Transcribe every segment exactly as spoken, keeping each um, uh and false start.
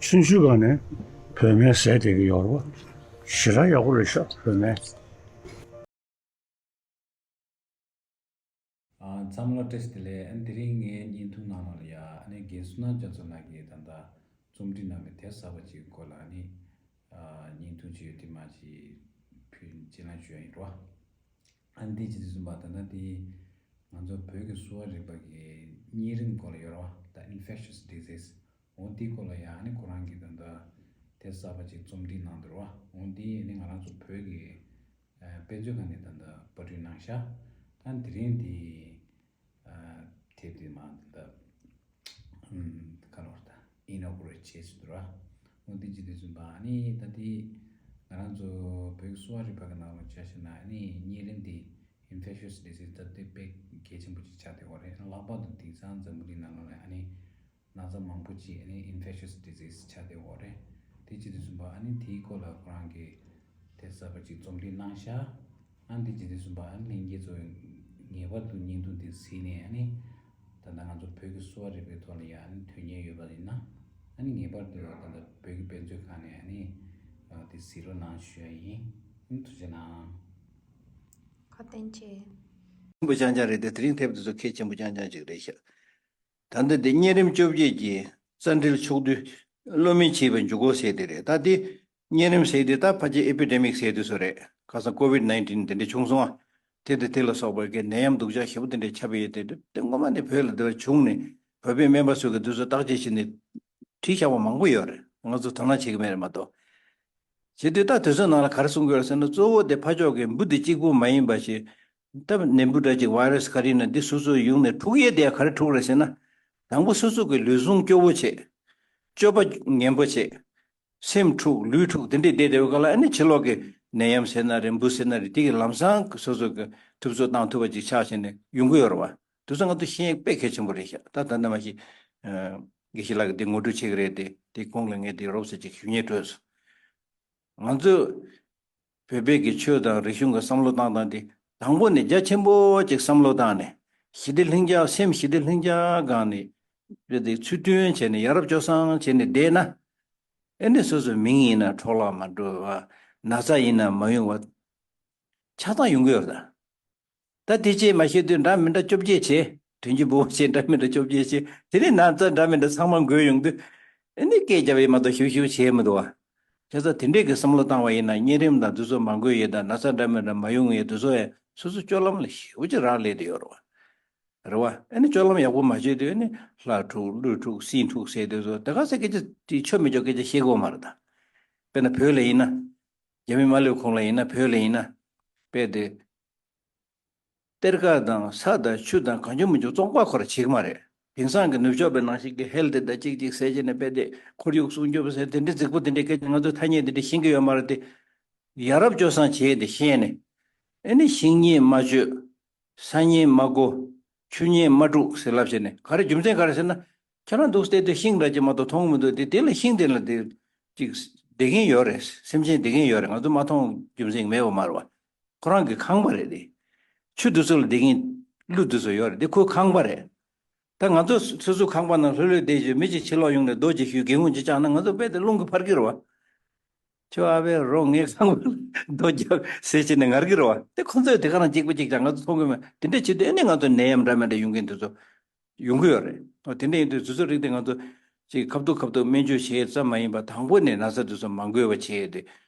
ཆུང་ཆུང་སྒང་ནས་བོད་སྨན་ཟས་བསྡད་ཀྱི་ཡོད་རེད་བ། ཞེ་དྲག་ཡག་པོ་རེད་ཤག་བོད་སྨན། ཨ། འཚམས་ལ་བཀྲ་ཤིས་བདེ་ལེགས། ཨ་ནི་དེ་རིང་ངའི་བརྙན་ཐུང་ནང་ལོགས་ལ་ཡ། ཨ་ནི་རྒན་བསོད་ནམས་རྒྱ་མཚོ་ལགས་ཀྱིས་ད་ལྟ་རྩོམ་སྒྲིག་གནང་བའི་དེབ་གསར་པ་ཅིག་སྐོར་ལ། ཨ་ནི། ཨ། བརྙན་ཐུང་ཅིག་ཡོད་དེ་མ་ཅིག་ཕུལ་སྤྱན་ལམ་ཞུ་ཡ་ཡིན་རོ། ཨ་ནི་དེ་ཅི་ཟེར་གསུངས་པ་ད་ལྟ་དེ་ང་ཚོ་བོད་ཀྱི་གསོ་བ་རིག་པ་གི་གཉན་རིམས་སྐོར་ལ་ཡོད་རོ། ད་infectious disease། འོ་དེའི་སྐོར་ལ་ཡ། ཨ་ནི་ཁོ་རང་གིས་ད་ལྟ་དེབ་གསར་པ་ཅིག་རྩོམ་སྒྲིག་གནང་འདུག་རོ། འོ་དེ་ཨ་ནི་ང་རང་ཚོ་བོད་ཀྱི་ཨ། དཔེ་མཛོད་ཁང་ནས་ད་ལྟ་པར་སྐྲུན་གནང་ཤག་ཨ་ནི་དེ་རིང་དེ། ཨ། དེབ་དེ་མ་ད་ལྟ། ཨམ། ག་ལོར་ད་ཨིན་ཨོ་གུ་རེཊ་བྱས་ཟིན་འདུག་ར། འོ་དེ་ཅི་དེ་བཟུང་པ། ཨ་ནི་ད་དེ་ང་རང་ཚོ་བོད་ཀྱི་གསོ་བ་རིག་པ་གི་ནང་ལོགས་ཆ་བཞག་ན། ཨ་ནི་གཉན་རིམས་དེ་infectious disease ད་དེ་དཔེ་གལ་ཆེན་པོ་ཅིག་ཆགས་བསྡད་ཡོད་རེད། ལྷག་པར་དུ་དེང་སང་འཛམ་བུ་གླིང་ནང་ལོགས་ལ་ཨ་ནི་ན་ཚ་མང་པོ་ཅིག་ཨ་ནི་infectious disease ཆགས་བསྡད་ཡོད་རེད། དེ་ཅི་དེ་བཟུང་པ། ཨ་ནི་དེའི་སྐོར་ལ་ཁོ་རང་གིས་དེབ་གསར་པ་ཅིག་རྩོམ་སྒྲིག་གནང་ཤག་ཨ་ནི་དེ་ཅི་དེ་བཟུང་པ། ཨ་ནི་ལྷན་རྒྱས་ཚོ་ངེས་པར་དུ་བརྙན་ཐུང་དེ་གཟིགས་ནས། ཨ་ནི་ད་ལྟ་ང་ཚོ་བོད་ཀྱི་གསོ་བ་རིག་པའི་ཐོག་ལ་ཡ། ཨ་ནི་དོན་གཉེར་ཡོད་པ་ཡིན་ན། ཨ་ནི་ངེས་པར་དུ་ད་ལྟ་བོད་ཀྱི་དཔེ་མཛོད་ཁང་ནས་ཨ་ནི་དེ་གཟིགས་རོགས་གནང་ཞུ་ཡ་ཡིན། ཨ་ནི་ཐུགས་རྗེ་གནང་། ཁ་བསྟན་ཆེ། ཆེན་པོ་རྐྱང་རྐྱང་རེད་དེ། དེ་རིང་དེབ་དེ་ཚོ་གལ་ཆེན་པོ་རྐྱང་རྐྱང་ཅིག་རེད་ཤག་ད་ལྟ་འདི་གཉན་རིམས་བཅོ་བརྒྱད་ཀྱི་རྩ་འགྲེལ་ཕྱོགས་བསྡུས། གློ་མིག་བྱིས་པའི་འཇུག་སྒོ་ཟེར་དེ་རེད། ད་འདི་གཉན་རིམས་ཟེར་དེ་ད་ཕལ་ཆེར་ཨེ་པི་ཌེ་མིག་ཟེར་དུས་ཚོད་རེད། ཁ་སང་ཀོ་ཝིཌ་ནའིན་ཊིན་དེ་འདྲ་བྱུང་སོང་ཨ། དེ་དེ་དེ་ལ་སོགས་པའི་གི་ནད་ཡམས་སྡུག་ཅག་ཞེ་པོ་དེ་འདྲ་ཁྱབ་ཡོད་དེ། དེ་སྔོན་མ་ནས་བོད་ལ་དེ་བར་བྱུང་ནས། བོད་པའི་སྨན་པ་ཚོས་གི་དེ་ཚོ་བརྟག་དཔྱད་བྱས་ནས་བྲིས་བཞག་པ་མང་པོ་ཡོད་རེད། ང་ཚོ་དོ་སྣང་བྱེད་ཀྱི་མེད་རེད་མ་གཏོགས། བྱེད་དུས་ད་དེ་ཚོའི་ནང་ལ་ག་རེ་གསུང་གི་ཡོད་རེད་ཟེར་ན། གཙོ་བོ་དེ་ཕར་ཕྱོགས་ཀྱི་འབུ་དེ་གཅིག་པུ་མ་ཡིན་པ་ཞིག་ད་ནད་འབུ་འདྲ་ཅིག་virus ག་རེ་ཡིན་ན་འདི་སོ་སོའི་ཡུལ་ནས་འཁྲུག་ཡས་དེ་ག་རེ་འཁྲུག་རེད་ཟེར་ན། དང་པོ་སོ་སོ་གི་ལུས་ཟུངས་སྐྱོ་བོ་བྱེད། སྤྱོད་པ་ངན་པོ་བྱེད། སེམས་འཁྲུག་ལུས་འཁྲུག་དེ་འདྲས་བསྡད་བསྡད་པའི་སྐབས་ལ། ཨ་ནི་ཕྱི་ལོགས་ཀྱི་ནད་ཡམས་ཟེར་ན་རེད། འབུ་ཟེར་ན་རེད། དེ་གི་ལམ་སང་སོ་སོ་གི་ཐུབ་ཚོད་བཏང་ཐུབ་པ་ཅིག་ཆགས་བྱས་ནས་ཡོང་གི་ཡོད་རེད་བ། དེ་ཚོ་ང་ཚོ་ཤེས་ཡས་དཔེ་གལ་ཆེན་པོ་རེད་ཤག་ད་ད་ནས་མ་གཞི། ཨ། དགེ་བཤེས་ལགས་ཀྱིས་དེ་ངོ་སྤྲོད་བྱེད་ཀྱི་རེད་དེ། དེ་གོང་ལ་ངས་དེ་རོབ་ཙམ་ཅིག་ཞུ་སྙིང་བྲོས་སོང་། ང་ཚོ་བོད་པའི་གི་ཆོས་དང་རིག་གཞུང་གི་བསམ་བློ་བཏང་སྟངས་དེ། དང་པོ་ནས་རྒྱ་ཆེན་པོ་ཅིག་བསམ་བློ་བཏང་ནས། ཞི་བདེ་ལྷིང་འཇགས། སེམས་ཞི་བདེ་ལྷིང་འཇགས་སྒང་ནས་རེད་དེ། ཚུལ་མཐུན་བྱས་ནས་ཡ་རབས་སྤྱོད་བཟང་བྱས་ནས་བསྡད་ན། ཨེ་ནི་སོ་སོའི་མིང་ཡིན་ན་འཕྲོ་བརླག་མ་འགྲོ་བ། ན་ཚ་ཡིན་ན་མ་ཡོང་བ། ཆགས་སྡང་ཡོང་གི་ཡོད་རེད་ད། ད་དེ་ཅིག་མ་ཤེས་དུས་འདྲ་མི་འདྲ་བཅོ་བརྒྱད་བྱས། དོན་གྱི་བུ་བྱས། འདྲ་མི་འདྲ་བཅོ་བརྒྱད་བྱས། དེ་ནས་ན་ཚ་འདྲ་མི་འདྲ་ཚང་མ་འགོས་ཡོང་དུས། ཨ་ནི་སྐད་རྒྱབ་ཡས་མ་གཏོགས་ཞིབ་ཞིབ་བྱས་མི་འདུག་བ། བྱས་ཙང་དེ་འདྲས་ཀྱི་བསམ་བློ་བཏང་བ་ཡིན་ན། གཉན་རིམས་དང་དེ་ཚོ་མ་འགོས་ཡས་དང་། ན་ཚ་འདྲ་མི་འདྲ་མ་ཡོང་ཡས་དེ་ཚོ་ཡང་སོ་སོ་སྤྱོད་ལམ་ལ་ཞེ་པོ་ཅིག་རག་ལས་བསྡད་ཡོད་རེད་བ། རེད་བ། ཨ་ནི་སྤྱོད་ལམ་ཡག་པོ་མ་བྱས་དུས། ཨ་ནི་ལྷ་འཁྲུག་ཀླུ་འཁྲུག་སྲིན་འཁྲུག་ཟེར་དེ་ཚོ་དེ་ག་ཚད་སྐད་ཆ་དེ་ཆོ་མི་ཆོ་སྐད་ཆ་བཤད་ཀྱི་ཡོད་མ་རེད་ད། དཔེར་ན་བོད་ལ་ཡིན་ན། རྒྱ་མི་མ་སླེབས་གོང་ལ་ཡིན་ན། བོད་ལ་ཡིན་ན། དཔེ་དེ། གཏེར་ཁ་དང་ས་དང་ཆུ་དང་གང་བྱུང་མང་བྱུང་བཙོང་པ་ཁོ་ར་བྱེད་ཀྱི་མ་རེད། དེང་སང་གི་ནུབ་ཕྱོགས་པའི་ནང་བཞིན་གྱི་ཧེལ་ཐི་དང་གཅིག་གཅིག་ཟེར་བྱས་ནས། དཔེ་དེ་ཁོར་ཡུག་སྲུང་སྐྱོབ་ཟེར་དེ་འདྲའི་རྫིག་པོ་དེ་འདྲའི་སྐད་ཆ་ང་ཚོས་ཐ་སྙད་དེ་འདྲ་ཤེས་ཀྱི་ཡོད་མ་རེད་དེ། ཡ་རབས་སྤྱོད་བཟང་བྱས་ཏེ་ཤེས་ནས། ཨ་ནི་ཤིང་ཉེས་མ་གཅོད། ས་ཉེས་མ་བརྐོ། ཆུ་ཉེས་མ་དཀྲུག་ཟེར་ལབ་བྱས་ནས། ག་རེ་རྒྱུ་མཚན་ག་རེ་ཟེར་ན། ཁྱེད་རང་འདུག་བལྟས་དུས་ཤིང་འདྲ་ཅིག་མ་གཏོགས་མཐོང་གི་མི་འདུག་དེ། དེ་ལ་ཤིང་དེ་ལ་དེ་ཅིག་བསྡད་མཁན་ཡོད་རེད། སེམས་ཅན་བསྡད་མཁན་ཡོད་རེད། ང་ཚོ་མ་མཐོང་རྒྱུ་མཚན་མེད་པ་མ་རེད་བ། ཁོ་རང་གི་ཁང་པ་རེད་དེ། ཆུ་དེ་ཚོ་ལ་བསྡད་མཁན་ཀླུ་དེ་ཚོ་ཡོད་རེད་དེ། ཁོའི་ཁང་པ་རེད། ད་ང་ཚོ་སོ་སོའི་ཁང་པ་ནང་ལྷོད་ལྷོད་བསྡད་རྒྱུ། མི་གཅིག་ཕྱི་ལོགས་ཡོང་ནས་རྡོ་གཅིག་གཞུས། སྒེའུ་ཁུང་གཅིག་བཅག་ན་ང་ཚོ་རྦད་དེ་རླུང་གིས་འཕར་གྱི་རེད་བ། ཁྱོད་ཨ་ཕའི་རོ། ངའི་ཁང་པར་རྡོ་རྒྱབ་ཟེར་བྱས་ནས་ངར་གྱི་རེད་བ། དེ་ཁོ་ཚོས་དེ་ག་རང་གཅིག་པ་གཅིག་རྐྱང་ང་ཚོ་མཐོང་གི་མེད། དེ་འདྲ་བྱེད་དུས་ཨ་ནི་ང་ཚོ་ནད་ཡམས་འདྲ་མི་འདྲ་ཡོང་མཁན་དེ་ཚོ་ཡོང་གི་ཡོད་རེད། ཨོ། དེ་འདྲ་ཡིན་དུས་དེ་ཚོ་རིགས་དེ་ང་ཚོ་ཅིག་ཁ་ཐུག་ཁ་ཐུག་སྨན་བཅོས་བྱེད་ཙམ་མ་ཡིན་པ། དང་པོ་ནས་ན་ཚ་དེ་ཚོ་མ་འགོས་པ་བྱེད་ཡས་དེ། དེ་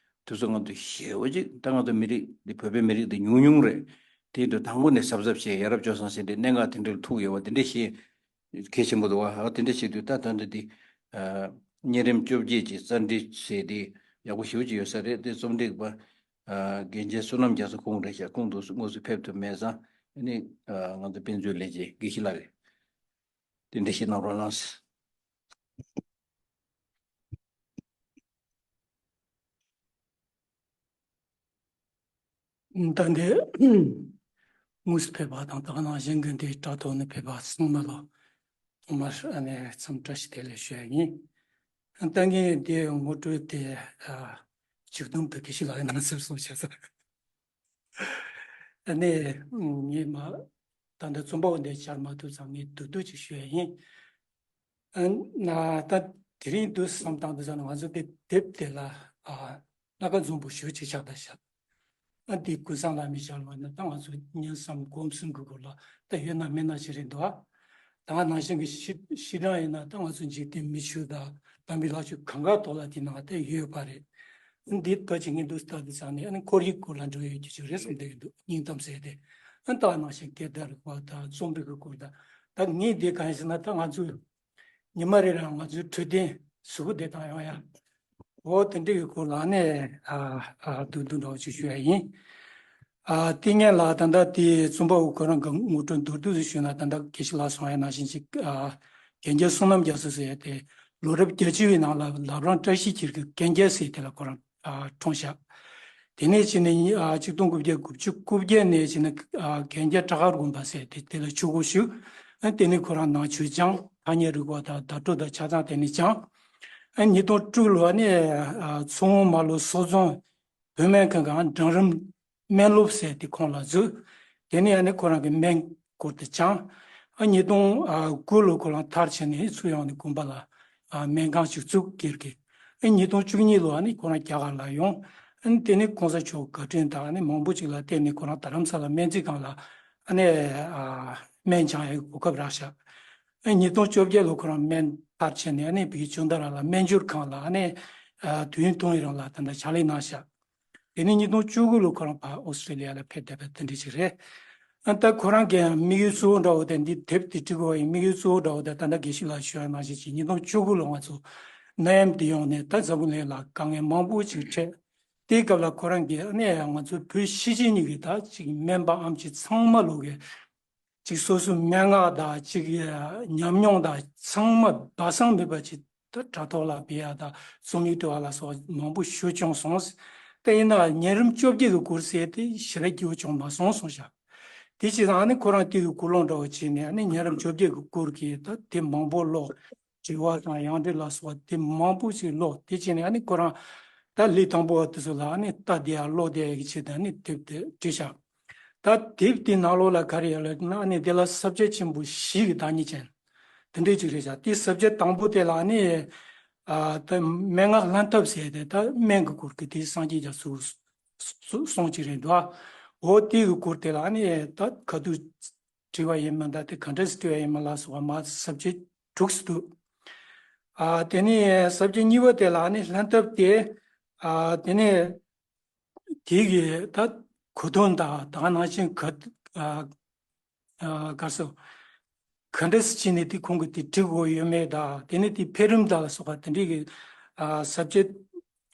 ཚོ་ང་ཚོ་ཞེ་པོ་ཅིག་ད་ང་ཚོ་མི་རིགས་འདི། བོད་པའི་མི་རིགས་འདི་ཉུང་ཉུང་རེད། དེ་ཡིན་དུས་དང་པོ་ནས་གཟབ་གཟབ་བྱས། ཡ་རབས་སྤྱོད་བཟང་ཟེར་འདི་གནད་འགག་དེ་འདྲ་ལ་ཐུག་ཡོད་པ་དེ་འདྲ་ཞིག་གལ་ཆེན་པོ་འདུག་བ། ཨ། དེ་འདྲ་བྱེད་དུས་ད་ད་འདི་འདི། ཨ། གཉན་རིམས་བཅོ་བརྒྱད་ཀྱི་རྩ་འགྲེལ་ཟེར་དེ་ཡག་པོ་ཞེ་པོ་ཅིག་ཡོད་ས་རེད། དེ་རྩོམ་སྒྲིག་པ། ཨ། རྒན་ཆེན་བསོད་ནམས་རྒྱ་མཚོ་ཁོང་རེད་ཤག་ཁོང་དུ་དངོས་སུ་ཕེབས་ཐུབ་མེད་ཙང་། ཨ་ནི། ཨ། ང་ཚོ་དཔེ་མཛོད་ལས་བྱེད་དགེ་བཤེས་ལགས་རེད། དེ་འདྲ་ཞིག་གནང་རོགས་གནང་། ད་འདི་དངོས་སུ་ཕེབས་པ་དང་། ད་ག་ནང་བཞིན་གྱི་འདི་དྲ་ཐོག་ནས་ཕེབས་པ་ཚང་མ་ལ་ཐོག་མར་ཨ་ནི་འཚམས་བཀྲ་ཤིས་བདེ་ལེགས་ཞུ་ཡ་ཡིན། ད་ངས་འདི་ངོ་སྤྲོད་དེ། ཨ། ཆིག་སྟོང་དུ་དགེ་བཤེས་ལགས་ནང་སེམས་གསོ་བྱས་ཚར། ཨ་ནི་ངས་མ། ད་འདི་རྩོམ་པ་པོ་འདི་བཅར་མ་ཐུབ་ཙང་ངས་བསྡུས་བསྡུས་ཅིག་ཞུ་ཡ་ཡིན། ཨ། ན། ད་ དེ་རིང་དུ་བསམ་སྟངས་དུ་ཙང་ང་ཚོ་དེ་དེབ་དེ་ལ་ཨ་སྣ་ཁ་འཛོམས་པོ་ཞུ་ཅིག་ཆགས་ད་ཤག་ཨ་འདི་ཀུན་བཟང་ལགས་མི་བཞག་ལ་ན་ད་ང་ཚོ་ཉན་བསམ་སྒོམ་གསུམ་གི་སྐོར་ལ་ད་ཡོད་ན་མེད་ན་ཞིག་རེད་འདུག་ཨ། ད་ང་ནང་བཞིན་གྱི་ཤི་ཤི་གྲངས་ཡིན་ན་ད་ང་ཚོ་འཇིག་རྟེན་མི་ཆོས་དང་དམ་པའི་ལྷ་ཆོས་གང་ག་ཐོག་ལ་དེ་ནང་ད་ཡོད་པ་རེད། འདི་ད་ཅིག་ངས་འདུག་ལྟ་དུ་ཙང་ནས་ཨ་ནི་ཁོར་ཡུག་སྐོར་ལ་འགྲོ་ཡོད་རྒྱུ་ཅིག་རེད་བསམ་བསྡད་ཡོད་འདུག་སྙིང་གཏམ་ཟེར་ཏེ། ཨ་ད་ནང་བཞིན་སྐད་བརྡ་རིག་པ་དང་རྩོམ་རིག་གི་སྐོར་དང་ད་ངས་འདི་གང་ཡིན་ཟེར་ན་ད་ང་ཚོས་ཉི་མ་རེ་རང་ང་ཚོའི་འཕྲོད་བསྟེན་གཟུགས་པོ་བདེ་ཐང་ཡོང་ཡ། འོ་དེ་འདྲ་གི་སྐོར་ལ་ནས་ཨ་ཨ་བསྡུས་བསྡུས་འདྲ་བོ་ཅིག་ཞུ་ཡ་ཡིན། ཨ་དེ་སྔོན་ལ་ད་ལྟ་དེ་རྩོམ་པ་པོ་ཁོ་རང་གི་ངོ་སྤྲོད་མདོར་བསྡུས་སུ་ཞུས་ན་ད་ལྟ་དགེ་བཤེས་ལགས་གསུངས་ཡ་ནང་བཞིན་ཅིག་ཨ་གན་རྒྱ་བསོད་ནམས་རྒྱ་མཚོ་ཟེར་ཡ་དེ་ལོ་རབས་བརྒྱད་ཅུ་བའི་ནང་ལ་བླ་བྲང་བཀྲ་ཤིས་འཁྱིལ་གྱི་གན་རྒྱ་ཟེར་དེ་ལ་ཁོ་རང་ཨ་འཁྲུངས་ཤག་དེ་ནས་ཕྱིན་ནས་ཨ་གཅིག་སྟོང་དགུ་བརྒྱ་དགུ་བཅུ་གོ་བརྒྱད་ནས་ཕྱིན་ནས་ཨ་གན་རྒྱ་བྲག་དཀར་དགོན་པ་ཟེར་དེ་དེ་ལ་ཆོས་སྒོ་ཞུགས། ཨ་དེ་ནས་ཁོ་རང་ནང་ཆོས་སྦྱངས། ཐ་སྙད་རིག་པ་དང་བརྡ་སྤྲོད་དང་ཆ་ཚང་དེ་ནས་སྦྱངས། ཨ་ཉིས་སྟོང་དྲུག་ལོ་ནས་ཨ་མཚོ་སྔོན་མ་ལོ་སོག་རྫོང་བོད་སྨན་ཁང་གི་ཨ་འབྲིང་རིམ་སྨན་སློབ་ཟེར་དེ་ཁོང་ལ་བཙུགས། དེ་ནས་ཨ་ནི་ཁོ་རང་གི་སྨན་སྐོར་དེ་སྦྱངས། ཨ་ཉིས་སྟོང་དགུ་ལོ་ཁོ་རང་མཐར་ཕྱིན་ནས་ཚུར་ཡོང་ནས་དགོན་པ་ལ་ཨ་སྨན་ཁང་ཞིག་བཙུགས་ཀྱིར་གི། ཨ་ཉིས་སྟོང་བཅུ་གཉིས་ལོ་ཨ་ནི་ཁོ་རང་རྒྱ་གར་ལ་ཡོང་། ཨ་ནི་དེ་ནས་གོང་ས་མཆོག་བཀའ་དྲིན་དང་ཨ་ནི་མང་པོ་ཅིག་ལ་བརྟེན་ནས་ཁོ་རང་རྡ་རམ་ས་ལ་སྨན་རྩིས་ཁང་ལ་ཨ་ནི་ཨ་སྨན་སྦྱང་ཡའི་གོ་སྐབས་རག་ཤག་ཨ་ཉིས་སྟོང་བཅོ་བརྒྱད་ལོ་ཁོ་རང་སྨན་མཐར་ཕྱིན་ནས་ཨ་ནི་བོད་ཀྱི་ཇོ་མདའ་ར་ལ་སྨན་སྦྱོར་ཁང་ལ་ཨ་ནི་ཨ་དུས་ཡུན་ཐུང་ངུའི་རིང་ལ་ད་ལྟ་ཕྱག་ལས་གནང་ཤག་དེ་ནས་ཉིས་སྟོང་བཅུ་དགུ་ལོ་ཁོ་རང་ཕར་ཨོ་སི་ཀྲི་ལི་ཡ་ལ་ཕེབས་བསྡད་པ་དེ་འདྲ་ཞིག་རེད། ཨ་ད་ཁོ་རང་གི་དམིགས་ཡུལ་གཙོ་བོ་འདྲ་བོ་དེ་འདི་དེབ་དེ་བྲིས་དགོས་པ་ཡི་དམིགས་ཡུལ་གཙོ་བོ་འདྲ་བོ་དེ་ད་ལྟ་དགེ་བཤེས་ལགས་ཞུ་བ་ནང་བཞིན་གྱི་ཉིས་སྟོང་བཅུ་དགུ་ལོ་ང་ཚོ་ནད་ཡམས་དེ་ཡོང་ནས་ད་འཛམ་བུ་གླིང་ལ་དཀའ་ངལ་མང་པོ་ཅིག་འཕྲད། དེའི་སྐབས་ལ་ཁོ་རང་གིས་ཨ་ནི་ང་ཚོ་བོད་གཞིས་བྱེས་གཉིས་ཀྱི་ད་ཅིག་སྨན་པའམ་ཅིག་ཚང་མ་ལོག་གི་ཅིག་སོ་སོའི་མན་ངག་དང་ཅིག་ཉམས་མྱོང་དང་ཚང་མ་སྦ་གསང་མེད་པ་ཅིག་ད་དྲ་ཐོག་ལ་སྤེལ་ཡ་དང་རྩོམ་ཡིག་འབྲི་བ་ལ་སོགས་མང་པོ་ཞུ་བྱུང་སོང་། དེ་ཡིན་ན་ཉན་རིམ་བཅོ་བརྒྱད་ཀྱི་སྐོར་ཟེར་དེ་ཞེ་དྲག་སྐྱིད་པོ་བྱུང་མ་སོང་གསུངས་ཤག་དེ་བྱས་ཙང་ཨ་ནི་ཁོ་རང་དེ་གི་ཀུན་སློང་འདྲ་བོ་བྱས་ནས་ཨ་ནི་ཉན་རིམ་བཅོ་བརྒྱད་ཀྱི་སྐོར་གྱི་ད་དེ་མང་པོ་ཀློག་དྲི་བ་དང་ཡང་འདྲི་ལ་སོགས་པ་དེ་མང་པོ་ཞིག་ཀློག་དེ་བྱས་ནས་ཨ་ནི་ཁོ་རང་ད་ལས་དང་པོ་བ་དེ་ཚོ་ལ་ཨ་ནི་ལྟ་བསྡད་ཡ་ཀློག་བསྡད་ཡ་གི་ཆེད་དུ་ཨ་ནི་དེབ་དེ་བྲིས་ཤག་ད་དེབ་དེའི་ནང་ལོགས་ལ་ག་རེ་ཡོད་ལབ་ན་ཨ་ནི་དེ་ལ་ས་བཅད་ཆེན་པོ་བཞི་གི་བདག་ཉིད་ཅན་དེ་འདྲས་ཅིག་རེད་ཤག་དེའི་ས་བཅད་དང་པོ་དེ་ལ་ཨ་ནི་ཨ་ད་མན་ངག་ལྷན་ཐབས་ཟེར་ཏེ་ད་སྨན་གྱི་སྐོར་གྱི་དེ་སངས་རྒྱས་རྒྱ་མཚོའི་གསུང་ཅིག་རེད་འདུག་འོ་དེ་གི་སྐོར་དེ་ལ་ཨ་ནི་ད་ག་དུས་བྲིས་པ་ཡིན་མིན་ད་དེ་ག་འདྲས་སེ་བྲིས་པ་ཡིན་མིན་ལ་སོགས་པ་མ་ས་བཅད་དྲུག་ཙམ་འདུག་ཨ་དེ་ནས་ས་བཅད་གཉིས་པ་དེ་ལ་ཨ་ནི་ལྷན་ཐབས་དེ་ཨ་དེ་ནས་དེ་གི་ད་གོ་དོན་དང་ད་ག་ནང་བཞིན་ག་ཨ་ཨ་ག་སོ་ག་འདྲ་སེ་བྱས་ནས་དེ་ཁོང་གིས་དེ་བྲིས་དགོས་ཡོད་མེད་དང་དེ་ནས་དེ་འཕེལ་རིམ་དང་ལ་སོགས་པ་དེ་འདྲའི་གི་ཨ་ས་བཅད་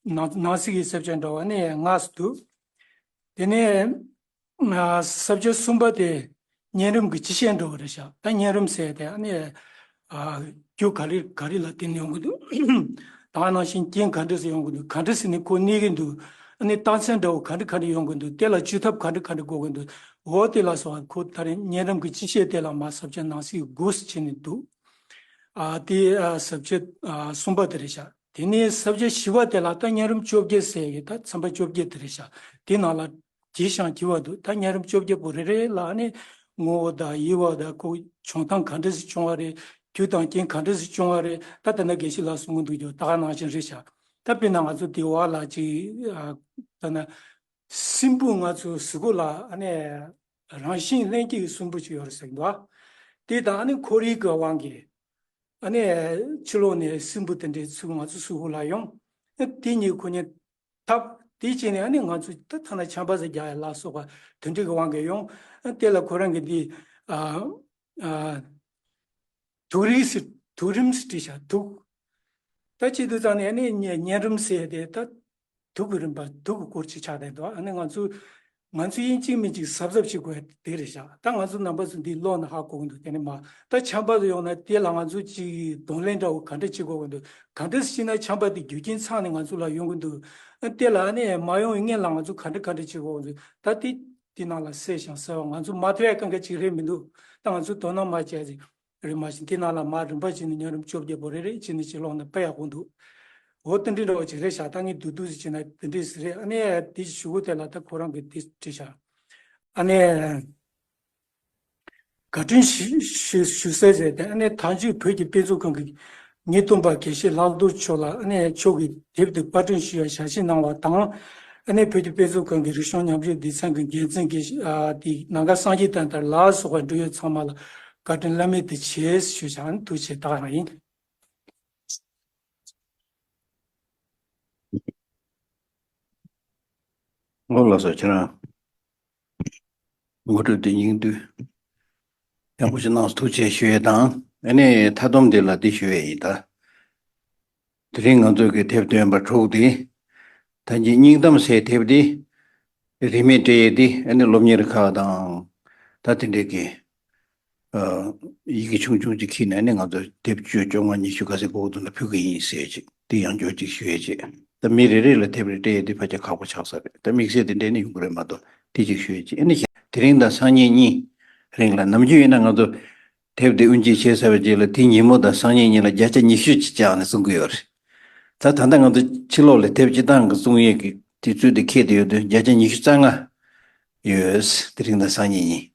ནང་ནང་གསེས་ཀྱི་ས་བཅད་འདྲ་བ་ནི་ལྔ་ཙམ་འདུག་དེ་ནས་ཨ་ས་བཅད་གསུམ་པ་དེ་གཉན་རིམས་ཀྱི་སྤྱི་བཤད་འདྲ་བོ་རེད་ཤག་ད་གཉན་རིམས་ཟེར་དེ་ཨ་ནི་ཨ་རྒྱུ་ག་རེ་ག་རེ་ལ་བརྟེན་ནས་ཡོང་གི་འདུག་ད་ག་ནང་བཞིན་རྐྱེན་ག་འདྲ་སེ་ཡོང་གི་འདུག་ག་འདྲ་སེ་ནི་ཁོ་གནས་ཀྱི་འདུག་ཨ་ནི་རྟགས་མཚན་འདྲ་བོ་ག་འདྲ་ག་འདྲ་ཡོང་གི་འདུག་དེ་ལ་བཅོས་ཐབས་ག་འདྲ་ག་འདྲ་དགོས་ཀྱི་འདུག་འོ་དེ་ལ་སོགས་པ་ཁོ་ད་རེས་གཉན་རིམས་ཀྱི་སྤྱི་བཤད་དེ་ལ་མ་ས་བཅད་ནང་གསེས་དགུ་ཙམ་བྱས་ནས་འདུག་ཨ་དེ་ཨ་ས་བཅད་ཨ་གསུམ་པ་དེ་རེད་ཤག་དེ་ནས་ས་བཅད་བཞི་པ་དེ་ལ་ད་གཉན་རིམས་བཅོ་བརྒྱད་ཟེར་གི་ད་ཚན་པ་བཅོ་བརྒྱད་དེ་རེད་ཤག་དེ་ནང་ལ་བགྱིས་ཤིང་བགྱིས་པ་འདུག་ད་གཉན་རིམས་བཅོ་བརྒྱད་པོ་རེ་རེ་ལ་ནི་ངོ་བོ་དང་དབྱེ་བ་དང་ཁོ་བྱུང་སྟངས་ག་འདྲ་ཞིག་བྱུང་བ་རེད། རྒྱུ་དང་རྐྱེན་ག་འདྲ་ཞིག་བྱུང་བ་རེད། ད་དེ་ན་དགེ་བཤེས་ལགས་གསུང་གི་འདུག་ཀྱང་ད་ག་ནང་བཞིན་རེད་ཤག་ད་དཔེར་ན་ང་ཚོ་དེ་བ་ལ་ཅིག་ཨ་ད་ན་སྲིན་འབུ་ང་ཚོ་གཟུགས་པོ་ལ་ཨ་ནི་རང་བཞིན་ལྷན་སྐྱེས་ཀྱི་སྲིན་འབུ་ཅིག་ཡོད་རེད་ཟེར་གི་འདུག་དེ་དང་ཨ་ནི་ཁོར་ཡུག་གི་དབང་གིས་ཨ་ནི་ཕྱི་ལོགས་ནས་སྲིན་འབུ་དེ་འདྲའི་ཚུར་ང་ཚོ་གཟུགས་པོ་ལ་ཡོང་། ཨ་དེ་གཉིས་ཁོ་གཉིས་འཐབ། དེ་བྱས་ནས་ཨ་ནི་ང་ཚོ་ད་ཐ་ན་ཆམ་པ་ཟེར་རྒྱག་ཡ་ལ་སོགས་པ་དེ་འདྲའི་གི་དབང་གིས་ཡོང་། ཨ་དེ་ལ་ཁོ་རང་གིས་འདི་ཨ་ཨ་དུག་རིམས་སུ་དུག་རིམས་སུ་བྲིས་བཞག་དུག་ད་བྱེད་དུས་ཙང་ནས་ཨ་ནི་གཉན་གཉན་རིམས་ཟེར་དེ་ད་དུག་གི་རིམ་པ་དུག་གི་སྐོར་ཅིག་ཆགས་བསྡད་འདུག་ཨ་ནི་ང་ཚོ་ང་ཚོ་ཡིན་གཅིག་མིན་གཅིག་གཟབ་གཟབ་བྱེད་དགོས་དེ་རེད་བཞག་ད་ང་ཚོ་རྣམ་པ་ཚོ་འདི་ཀློག་ན་ཧ་གོ་གི་འདུག་དེ་ནི་མ་ད་ཆམ་པ་ཡོང་ན་དེ་ལ་ང་ཚོ་ཅིག་གདོང་ལེན་འདྲ་བོ་ག་འདྲ་བྱེད་དགོས་གི་འདུག་ག་འདྲ་ཞིག་ན་ཆམ་པ་དེ་རྒྱུ་རྐྱེན་ཚང་ནས་ང་ཚོ་ལ་ཡོང་གི་འདུག་ཨ་དེ་ལ་ཨ་ནི་མ་ཡོང་བའི་སྔོན་ལ་ང་ཚོ་ག་འདྲ་ག་འདྲ་བྱེད་དགོས་གི་འདུག་ད་དེ་དེ་ནང་ལ་གསལ་ཞིང་གསལ་བ་ང་ཚོ་མ་ཐོས་ཡ་གང་ག་ཅིག་རེད་མི་འདུག་ད་ང་ཚོ་དོ་སྣང་མ་བྱས་ཅིག་རེད་མ་གཞི་དེ་ནང་ལ་མ་རིམ་པ་བྱས་ནས་གཉན་རིམས་བཅོ་བརྒྱད་པོ་རེ་རེ་བྱས་ནས་ཅིག་ཀློག་ན་དཔེ་ཡག་པོ་འདུག་འོ་དེ་འདྲའི་འདྲ་བོ་ཅིག་རེད་ཤག་ད་ངས་བསྡུས་བསྡུས་ཟིག་བྱས་ན་དེ་འདྲས་ཟིག་རེད། ཨ་ནི་དེ་ཞུ་གོ་དེ་ལ་ད་ཁོ་རང་གིས་དེ་བྲིས་ཤག་ཨ་ནི་བཀའ་དྲིན་ཞུ་ཞུ་ཞུ་ཟེར་ཟེར་ཏེ་ཨ་ནི་ཐང་ཅིག་བོད་ཀྱི་དཔེ་མཛོད་ཁང་གི་ ངེས་སྟོན་པ་དགེ་བཤེས་ལྷག་རྡོར་མཆོག་ལ་ཨ་ནི་མཆོག་གི་དེབ་དེ་པར་སྐྲུན་ཞུ་བའི་ཞལ་བཞེས་གནང་བ་དང་། ཨ་ནི་བོད་ཀྱི་དཔེ་མཛོད་ཁང་གི་རིག་གཞུང་ཉམས་ཞིབ་སྡེ་ཚན་གྱི་འགན་འཛིན་དགེ་བཤེས་ཨ་དེ་ནམ་མཁའ་སངས་རྒྱས་དོན་དར་ལ་སོགས་པའི་འབྲེལ་ཡོད་ཚང་མ་ལ་བཀའ་དྲིན་བླ་མེད་དུ་ཆེ་ཞུ་བྱ་ཐུགས་རྗེ་ཆེ། ད་ག་རང་ཡིན། ཨོ་ལགས་སོ། ཁྱེད་རང་ངོ་སྤྲོད་དེ་སྙིང་བསྡུས་ཡག་པོ་ཞིག་གནང་སོང་། ཐུགས་རྗེ་ཆེ་ཞུ་ཡས་དང་། ཨ་ནི་མཐའ་སྡོམ་དེ་ལ་འདི་ཞུ་ཡས་ཡིན་ད། དེ་རིང་ང་ཚོ་གི་དེབ་འདོན་པ་དྲུག་དེ། ད་གིན་སྙིང་གཏམ་ཟེར་དེབ་དེ་རིན་མེད་སྤྲད་ཡས་དེ་ཨ་ནི་སློབ་གཉེར་ཁག་དང་། ད་དེ་འདྲས་ཀྱི་ཨ་ཡི་གེ་ཆུང་ཆུང་ཅིག་ཁྱེར་ནས་ནི་ང་ཚོ་དེབ་བཅུ་བཅོ་ལྔ་ཉི་ཤུ་ག་ཚོད་དགོས་འདུག་ན་ཕུལ་གི་ཡིན་ཟེར་ཅིག་དེ་ཡང་བསྐྱར་ཅིག་ཞུ་ཡས་ཅིག་ད་མི་རེ་རེ་ལ་དེབ་རེ་སྤྲད་ཡས་དེ་ཕལ་ཆེར་ཁག་པོ་ཆགས་ས་རེད། ད་དམིགས་བསལ་དེ་འདྲས་ནི་ཡོང་གི་རེད་མ་གཏོགས། དེ་ཅིག་ཞུ་ཡས་ཅིག་ཨ་ནི་དེ་རིང་དང་སང་ཉིན་གཉིས་རིང་ལ། ནམ་རྒྱུན་ཡིན་ན་ང་ཚོ་དེབ་དེ་དབུ་འབྱེད་བྱས་ཚར་བའི་རྗེས་ལ་དེ་ཉིན་མོ་དང་སང་ཉིན་གཉིས་ལ་བརྒྱ་ཆ་ཉི་ཤུ་ཅིག་བཅག་ནས་བཙོང་གི་ཡོད་རེད། ད་ད་ལྟ་ང་ཚོ་ཕྱི་ལོགས་ལ་དེབ་སྤྱི་བཏང་གི་བཙོང་ཡས་ཀྱི་དུས་ཚོད་དེ་འཁེལ་བསྡད་ཡོད་དུས་བརྒྱ་ཆ་ཉི་ཤུ་རྩ་ལྔ་ཡོད། དེ་རིང་དང་སང་ཉིན་གཉིས།